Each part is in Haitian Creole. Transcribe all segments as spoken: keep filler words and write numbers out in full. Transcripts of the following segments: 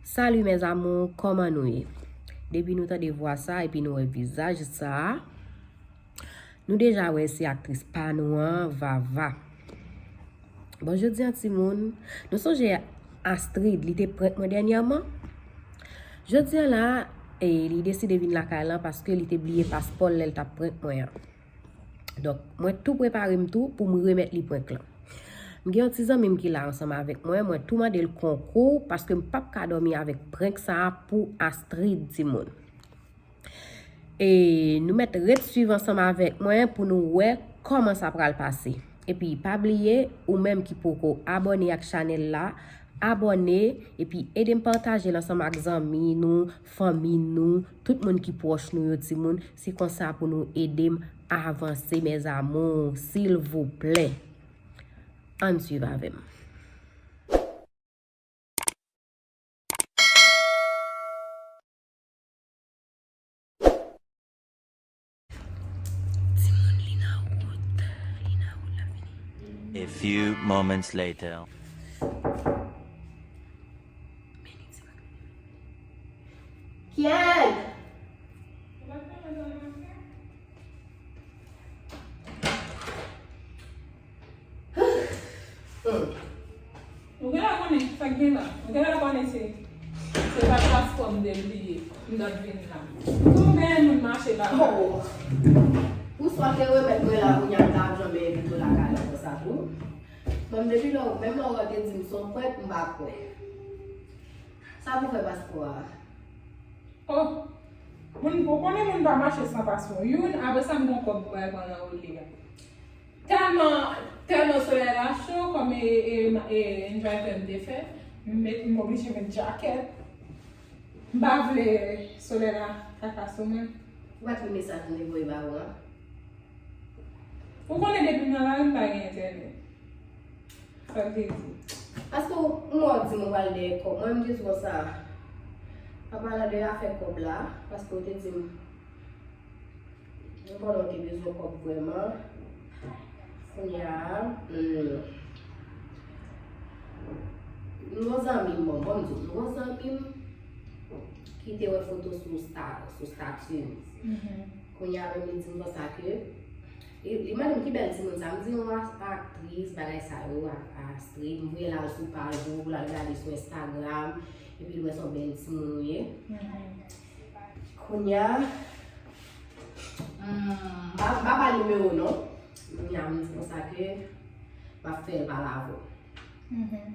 Salut mes amours, kòman nou ye? Depi nou tande vwa sa epi nou wè vizaj sa, nou deja wè se aktris pa nou an, Vava. Bon, jodi a timoun, nou sonje Astrid, li te prank mwen dènyèman? Jodi a la, e, li deside vin lakay lan paske li te bliye paspò l lè l t ap prank mwen an. Donk, mwen tou prepare m tou pou m remèt li prank lan. M gen yon ti zanmi m ki la ansanm avèk mwen, mwen tou mande l konkou paske m p ap ka dòmi avèk prank sa a pou Astrid, timoun. E nou mèt ret swiv ansanm avèk mwen pou nou wè kòman sa pral pase. Epi pa bliye, ou menm ki poko abòne ak chanèl la, abòne, epi ede m pataje l ansanm ak zanmi nou, fanmi nou, tout moun ki pwòch nou yo, timoun. Se konsa pou nou ede m avanse, mes amours, silvouplè. Ann swiv avè m. Timoun, li nan wout. Li nan wout, l ap vini. A few moments later. Men li di m. Kian! Hmm. Ou genlè konnen sa k gen la. Ou genlè konnen se, se pa paspò m te bliye. M t ap vin la. Konbyen moun mache la? Oh. Pou sa w te remèt mwen la, kounye a m ta ap janbe envite w lakay la konsa tou. Bon, depi lè, menm lè w te di m se yon prank, m pa kwè. Sa pou fè paspò a? Oh! Moun, ou konnen moun pa mache san paspò. Youn, apre sa, m gon kòb pou bay pandan ou li a. Tèlman, tèlman solèy la cho, kòm e, e, e, driver m te fè, m met, m oblije met jakèt. M pa vle solèy la traka sou mwen. Ou pa t li mesaj m te voye ba ou an? Ou konnen depi m nan lari, m pa gen entènèt. Sa l te di. Paske w, m wè w di m ou pral dèyè kòb. Mwen, m te di konsa, pa pale de afè kòb la, paske w te di m, m konnen w te bezwen kòb vrèman. Kounye a, hmm, m gon zanmi m, bon, bon, m di w, m gon zanmi m ki te wè foto sou sta-, sou stati m. Mhm. Kounye a menm li di m konsa ke, li, li mande m ki bèl timoun sa. M di yon a-, aktris, bagay sa yo, a-, Astrid. M voye l al sou paj ou, pou l al gade sou Instagram, epi l wè se yon bèl timoun ou ye. Mhm. Kounye a, m pa, m pa ba l nimewo non. Kounye a m di konsa ke m ap fè l pale avè w. Mhm.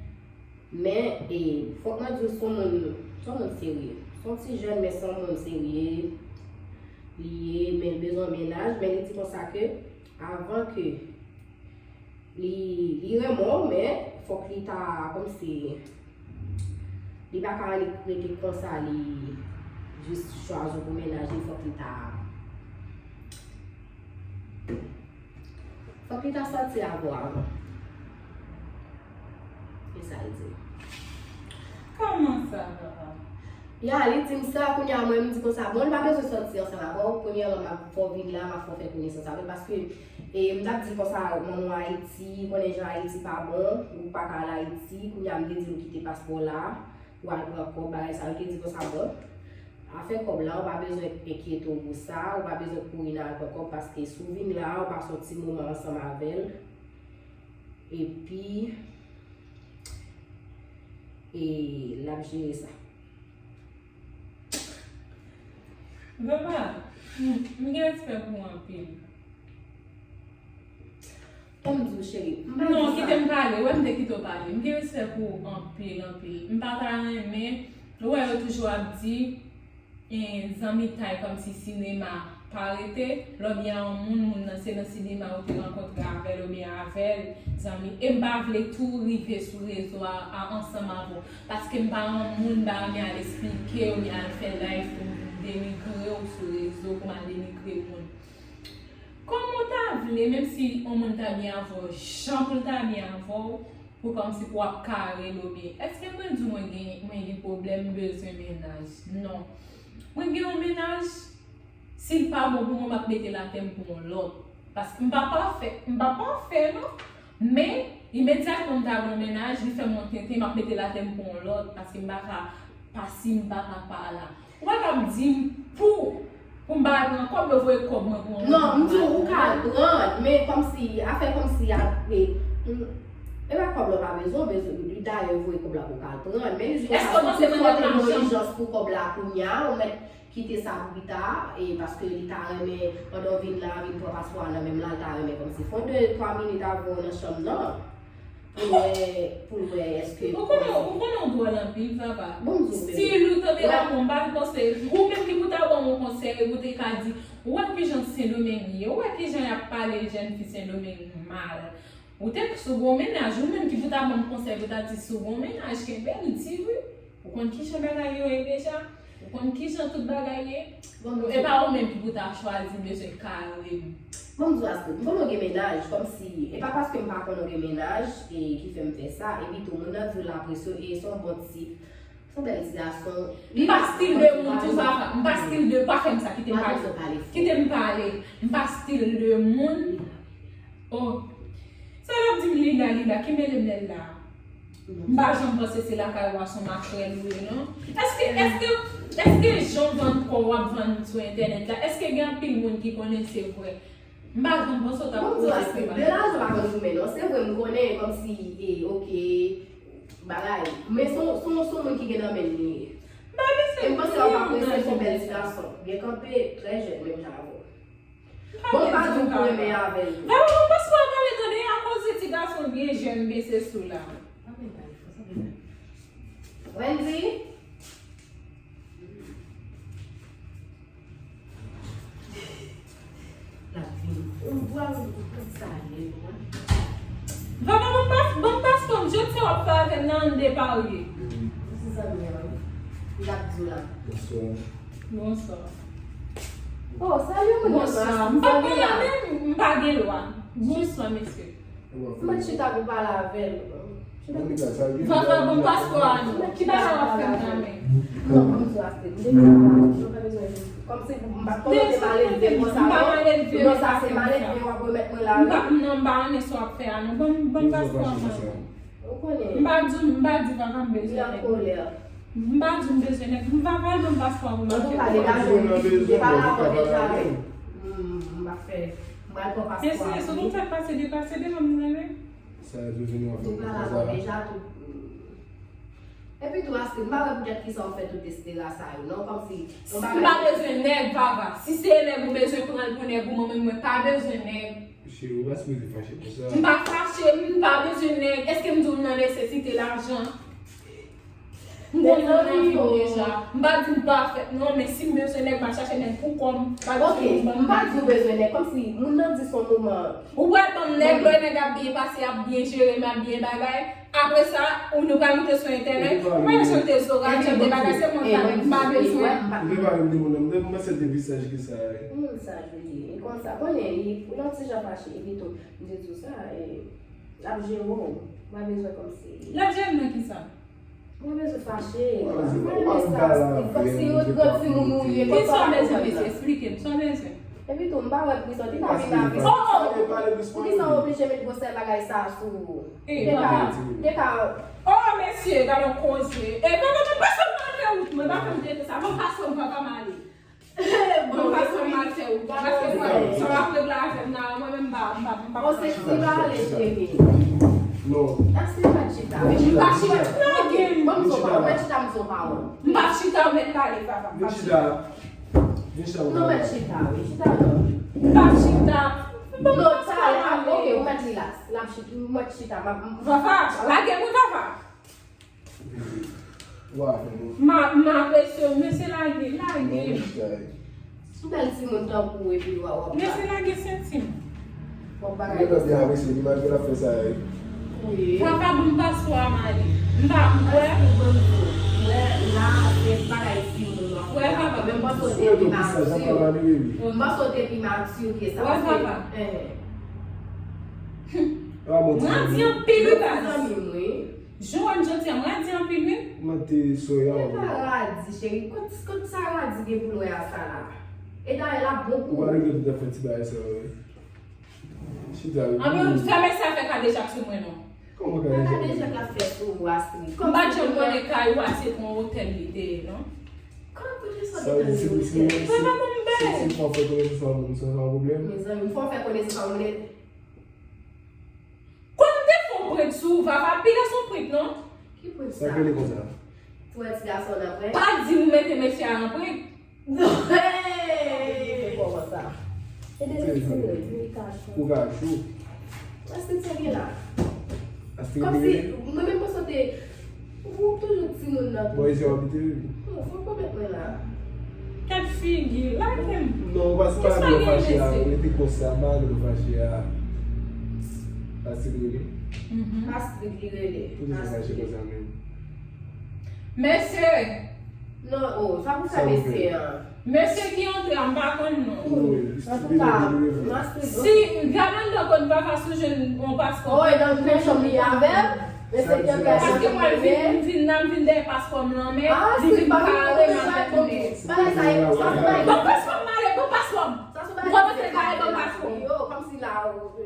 Men, e, fòk mwen di w, se yon moun, se yon moun serye. Se yon ti jèn, men se yon moun serye. Li ye, men l bezwen mennaj, men li di konsa ke, avan ke li, li renmen w, men fòk li ta, kòmsi, li pa ka rete konsa, li jis chwazi w pou mennaj li, fòk li ta Fòk li ta sòti avè w avan. E sa l di. Kòman sa, papa? Ya, li di m sa, kounye a mwen, m di konsa, bon, li pa bezwen sòti ansanm avè w, premyèman, m ap fè w vin la, m ap fè w fè konesans avè l, paske, e, m t ap di l konsa, manman w Ayiti, konnen jan Ayiti pa bon, ou pa ka al Ayiti, kounye a m te di l ou kite paspò w la, ou al pran kòb, bagay sa, li te di konsa, bon, afè kòb la, ou pa bezwen enkyete w pou sa, ou pa bezwen kouri nan al pran kòb, paske si w vin la, ou pase yon ti moman ansanm avè l, epi, e, l ap jere sa. Papa, m, m gen respè pou ou anpil. Ban m di w, cheri, m pa di sa. Non, kite m pale. Ou wè m te kite w pale. M gen respè pou ou anpil, anpil. M pa ta renmen, ou wè yo toujou ap di, e, zanmitay kòmsi sinema pa rete. Lè w byen a yon moun, moun nan se nan sinema ou te rankontre avè l oubyen avè l, zanmi. E m pa vle tou rive sou rezo a, a ansanm avè w. Paske m pa yon moun, m pa renmen al esplike oubyen al fè live pou m denigre w sou rezo, pou m al denigre moun. Kòman w ta vle, menm si yon moun ta byen avè w, jan pou l ta byen avè w, pou kòmsi pou w ap kare l oubyen, èske mwen di w mwen gen, mwen gen pwoblèm, m bezwen mennaj? Non. Mwen gen yon mennaj, si l pa bon pou mwen, m ap mete l atè m pou yon lòt. Paske m pa pafè, m pa pafè non. Men, imedyatman m ta gen yon mennaj, li fè m yon tenten, m ap mete l atè m pou yon lòt. Paske m pa ka pa si m pa ka pa la. Ou pa ka ap di m pou, pou m pa al pran kòb yo, voye kòb mwen pou yon moun. Non, m di w, ou ka al pran, men kòmsi, afè kòmsi a, e, mm, e pa kòb la w pa bezwen, w bezwen, dayè, voye kòb la pou w ka al pran, men jis. Èske w panse mwen gen lajan? Ijans pou kòb la kounye a, ou mèt kite sa pou pita, e paske li ta renmen, pandan w vin la, vin pran paspò a nan men m la, li ta renmen kòmsi fè yon de twa minit avè w nan chanm nan. Pou l wè, pou l wè èske. Ou konnen, ou konnen w dwòl anpil, papa. Bon, m di w, stil ou tande la, bon, m pa panse, ou menm ki pou ta ban m yon konsèy, ou te ka di, ou wè kijan Sendomeng ye, ou wè kijan y ap pale jèn fi Sendomeng mal. Ou te, si w gen yon mennaj, ou menm ki pou ta ban m konsèy, pou ta di, si w gen yon mennaj, kenbe l di wi. Ou konn kijan bagay yo ye deja? Ou konn kijan tout bagay ye? Bon, e pa ou menm ki pou ta chwazi bezwen kare m. Bon, m di w Astrid, m konnen w gen mennaj, kòmsi, e pa paske m pa konnen w gen mennaj, e ki fè m fè sa, epi tou, moun nan di w l apresye w, e se yon bon ti, se yon bèl ti gason. M pa stil de moun tou, papa. M pa stil de, pa fè m sa, kite m pale. Kite m pale. M pa stil de moun. Oh. Sa l ap di m Lila, Lila, ki mele m lè l la? M pa janm panse se lakay w a se yon makrèl ou ye, non. Èske, èske, èske jan w vann kò w ap vann sou entènèt la, èske gen anpil moun ki konnen se vre? M pa janm panse w t ap poze se vre. De lajan pa konn goumen, non. Se vre, m konnen, kòmsi, e, oke, bagay. Men se yon, se yon, se yon moun ki gen nan men l li ye. M pa bezwen. E m panse w ap apresye, se yon bèl ti gason. Byen kanpe, trè jèn, menm jan avè w. Bon, pa di w pou renmen avè l tou. Vava, bon, paspò a pale tande, a koze ti gason byen jèn, bese sou la. Wendy? L ap vin. Ou vwa ou tout sa ye, non? Vava, bon, pas, bon, paspò m, jodi sa w ap fè avè m nan, ann deparye. Se zanmi an, wi. L ap di w la. Bonswa. Bonswa. Oh, salye moun nan. Bonswa. M pa konnen menm, m pa gen lwa. Bonswa, mesye. M mèt chita pou pale avè l. Vava, bon, paspò a non. Ki bagay w ap fè m nan men? Non, m di w Astrid, m deja pa, nou pa bezwen. Kòmsi m pa konnen te pale de konsa, non. Non, sa se malelve w ap remèt mwen la, wi. Non, m pa renmen sa w ap fè a, non. Bon, bon, paspò a non. Ou konnen. M pa di, m pa di Vava m bezwen nèg. Li an kolè. M pa di m bezwen nèg. M pa pral ban m paspò pou m ap fè. Antouka, degaje w, degaje w deja. M, m ap fè, m pral pran paspò a. Mesye, si nou fè pase, depase devan m nan men. Sa yo vini w ap fè konsa. Deja tou. Epi tou, Astrid, m pa wè poutèt kisa w fè tout desperasyon sa yo, non, kòmsi. M pa bezwen nèg, Vava. Si se nèg ou bezwen pran l pou nèg ou, mwen menm, mwen pa bezwen nèg. Cheri, ou pa sipoze fache konsa. M pa fache, m pa bezwen nèg. Èske m di w m nan nesesite lajan? M gen zanmi m deja. M pa di m pafèt, non, men si m bezwen nèg, m al chache nèg pou kò m. Ok, m pa di w bezwen nèg, kòmsi moun nan di se yon moman. Ou pral ban m nèg, lè nèg ap byen pase, ap byen jere m, ap byen bagay. Apre sa, ou nou pral moute sou entènèt, ou pral chante zora, chante bagay, se mwen k pa bezwen. Ou te pale m de moun nan, m te, m panse l te pi saj ke sa, wi. Ki moun saj li ye? E konsa, konnen, li, ou nan ti jan fache, epi tou, m te di w sa, e, l ap jere w, ou pa bezwen kòmsi. L ap jere m nan kisa? Mwen bezwen fache. Mwen bezwen pa wè m pale avè m, mwen bezwen pa pale. Kisa w bezwen, mesye? Esplike m, sa w bezwen? Epi tou, m pa wè prizon, ki ta vin avè sa? Oh, oh! Poukisa w oblije met gwosè bagay sa sou ou? Te ka, te ka. Oh, mesye, gade yon koze. E, pa, pa, pa, pa fè m mal fè wout, mwen pa fè m tete sa. Mwen pa fè m, pa, pa m ale. Bon, paske m al fè wout. Paske sa w ap regle avè m nan, mwen menm m pa, m pa, m pa. Bon, se ki pale, cheri. Non. Achte mwen chita. M pa chita. Lage m. Bon, m sou pa, mwen chita, m sou pa. M pa chita, ou mèt pale, papa. Vin chita. Vin chita. Non, mèt chita, wi. Chita, non. M pa chita. Non, sa, ok, ou mèt relax. L ap chita, mwen chita, m ap. Papa, lage m, papa. M, m apresye w, mesye lage, lage. Yon bèl timoun tankou w epi w ap. Mesye lage senti m. Mwen tande apresye li malgre l ap fè sa, wi. Papa, bon, m pa swa m ale. M pa, m wè. Wè, la, se bagay timoun w ap fè. Wè, papa. Men m panse w te pi mati. M panse w te pi mati ke sa. Wè, papa. Mwen di anpil, wi, baz. Jan w wè m jodi a, m radi anpil, wi. Mwen te soya. E pa radi, cheri. Kot, kot sa radi gen pou l wè a sa la? E dayè, l ap bon pou ou. Ou pa regle tout ap fè ti bagay sa yo, wi. Chita, wi. Anben, fèmen sa fè kadejak sou mwen, non. Kòman ka deja? Gade jan l ap fè sou ou, Astrid. M pa t janm konnen kay ou a se pou yon otèl li te ye, non. Kòman pou li sòti nan yon otèl? Mwen pa konn bèl. Si fò fè konesans ak moun, se yon pwoblèm. Mezanmi, fò fè konesans ak moun. Kòm te fon prent sou ou, Vava, piga son prent, non? Ki prent sa? Sa k rele konsa? Pou wè ti gason nan prent? Pa di ou mete mesye a nan prent. Hey! Kòman sa? E de lè ti rèd, wi, kachou. Ou kachou. Èske ti gen la? Kòmsi, mwen menm mwen sote, ou toujou timoun nan tou. Bon, e se w abite, wi. Oh, fò w pwomèt mwen la. Kèt figi, lage m. Non, ou pa se pa gen fache a, rete konsa, m pa gen fache a. Astrid rele. Astrid li rele. Poukisa fache konsa menm? Mesye! Non, oh, sa pou fè mesye an. Mesye ki antre a, m pa konn non. Antouka, m Astrid. Si, gade anndan kot Vava si w jwenn yon paspò. Oh, e nan chanm li avè m. Mesye ki antre a, paske mwen vin, m vin nan, m vin dèyè paspò m nan men. Ah, li vin kare m ap tounen. Bagay sa e konsa. Ban paspò m ale, ban paspò m. Sa se bagay kòmanse kare ban paspò m. Yo, kòmsi la, oh,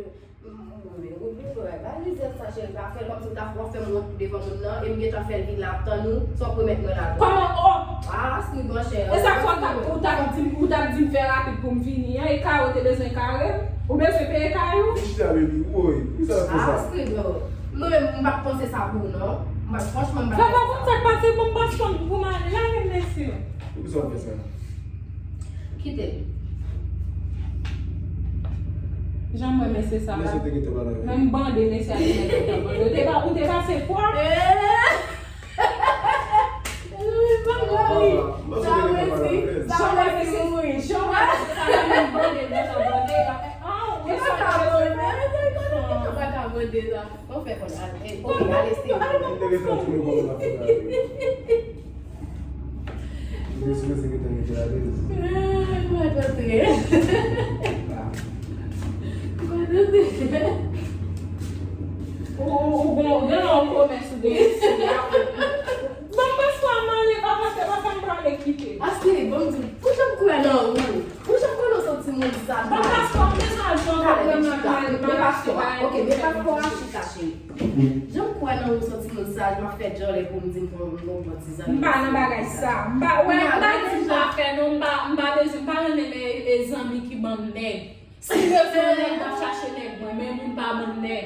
Mwen, ou vin wè, ba Lizèt sa, cheri, pa fè l kòmsi w ta fè, w ap fè m wont devan moun nan, e m gentan fè l vin la ap tann ou, sa w pwomèt mwen la. Kòman, oh! Ah, Astrid, monchè. E sa k fè w t ap, ou t ap di m, ou t ap di m fè rapid pou m vini an, e kare w te bezwen kare m? Ou bezwen peye kay ou? Ou chita, baby, woy, poukisa w ap fè sa? Ah, Astrid, oh. Mwen menm, m pa t panse sa pou ou, non. M pa t, franchman, m pa t panse sa. Sa pa konn sa k pase, bon, m pa t konn pou m ale la, menm mesye. Poukisa w ap fè sa? Kite l. Jan m wè mesye sa la. Mesye te gentan pale avè l. Menm bande mesye a te gentan bande. Ou te pa, ou te pase fwa? Eh! Sa vle di, sa vle di, jan m wè mesye sa la, menm bande l gentan bande. Ah, ou pa ka bande, ou pa ka bande la. Bon, fè konn al, eh, ok, ale, se. Li te gentan tounen kòman l ap fè la, wi. Li te sipoze gentan mete alèz. Eh, mwen kontre. Mwen kontre. Ou, ou, ou bon, gen yon komès ou gen isi a. Bon, paspò a m ale, papa, se papa m prale kite. Ase, bon, di, pou jan m kwè nan ou. Ou jan konnen w se yon timoun saj. Bon, paspò, m bezwen al jwenn yon pwoblèm nan kay, m pa mache bay. Ok, men paspò a chita, cheri. Jan m kwè nan ou se yon timoun saj, m ap fè djòlè pou m di m pran yon bon ti zanmi. M pa nan bagay sa. M pa, wè, m pa di m pa fè non, m pa, m pa bezwen, m pa renmen e, e zanmi ki ban m nèg. Si m bezwen yon nèg, m ap chache nèg mwen, men moun pa ban m nèg.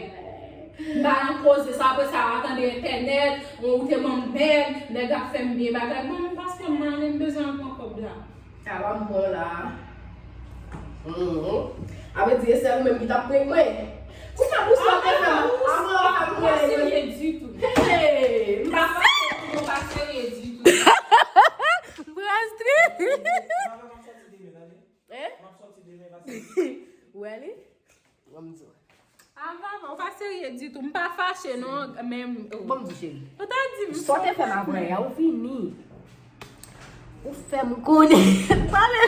M pa nan koze sa, apre sa, w a tande entènèt, ou te ban m nèg, nèg ap fè m byen bagay. Bon, paspò m ale, m bezwen al pran kòb la. Sa va m pran la. Mhm. Sa vle di, e sèl ou menm ki t ap prank mwen. Ti sa pou sa te fè m. Avan w ap mwen. Pa serye ditou. Hey, m pa serye ditou. Brastre. Hein? Ou wè li? Ban m di w. Ava, ou pa serye ditou. M pa fache non, men. Ban m di w, cheri. Ou ta di m. Sa w te fè m avan yè a, ou vini. Ou fè m konnen. Pale.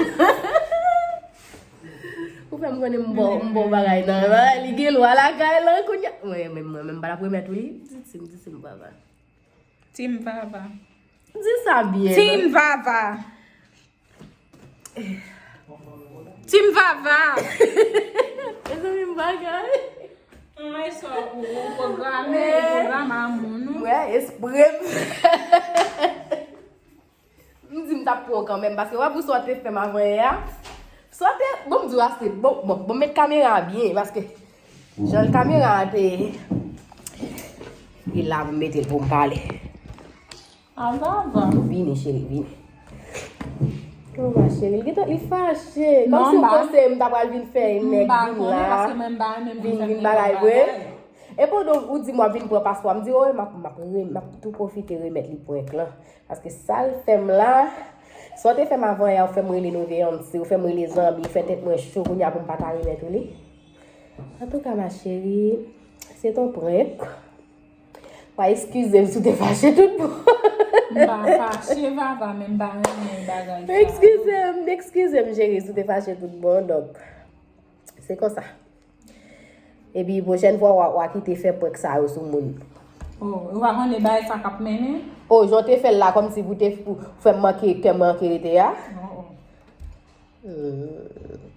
Ou fè m konnen m bon, m bon bagay nan. Li gen lwa lakay lan kounye a. Mwen menm, mwen menm, m pa t ap remèt ou li. Di, di, di, di, Vava. Team Vava. Di sa byen. Team Vava. Team Vava. Mezanmi, m bagay. Mwen sa ou pwograme, ou pwograme a moun ou. Mwen espre m. M di m t ap pran w kanmenm, paske w ap wè sa w te fè m avan yè a. Sa w te, bon, m di w ase, bon, bon, bon, met kamera a byen, paske jan kamera a te, e la pou m mete l pou m pale. Ava, ava. Vini, cheri, vini. Kòman, cheri? Li gentan, li fache. Kòmsi w panse m ta pral vin fè nèg vin la. Vin, vin bagay vre. E pandan w di m w ap vin pran paspò a, m di, oh, m ap, m ap re-, m ap tou pwofite remèt li prank lan. Paske sa l fè m la, sa w te fè m avan yè, ou fè m rele Noveyanti, ou fè m rele zanmi, ou fè tèt mwen cho, kounye a pou m pa ta remèt ou li. Antouka, ma chérie, se ton prank. Wa eskize m si w te fache tout bon. M pa fache, Vava, men m pa renmen bagay sa. Eskize m, eskize m, cheri, si w te fache tout bon, donk, se konsa. Epi, pwochèn fwa, wa, wa kite fè prank sa yo sou moun. Oh, ou pa konnen bagay sa k ap mennen? Oh, jan w te fè l la, kòmsi pou te, pou fè m manke, kè m manke rete a. Oh, oh. Hmm.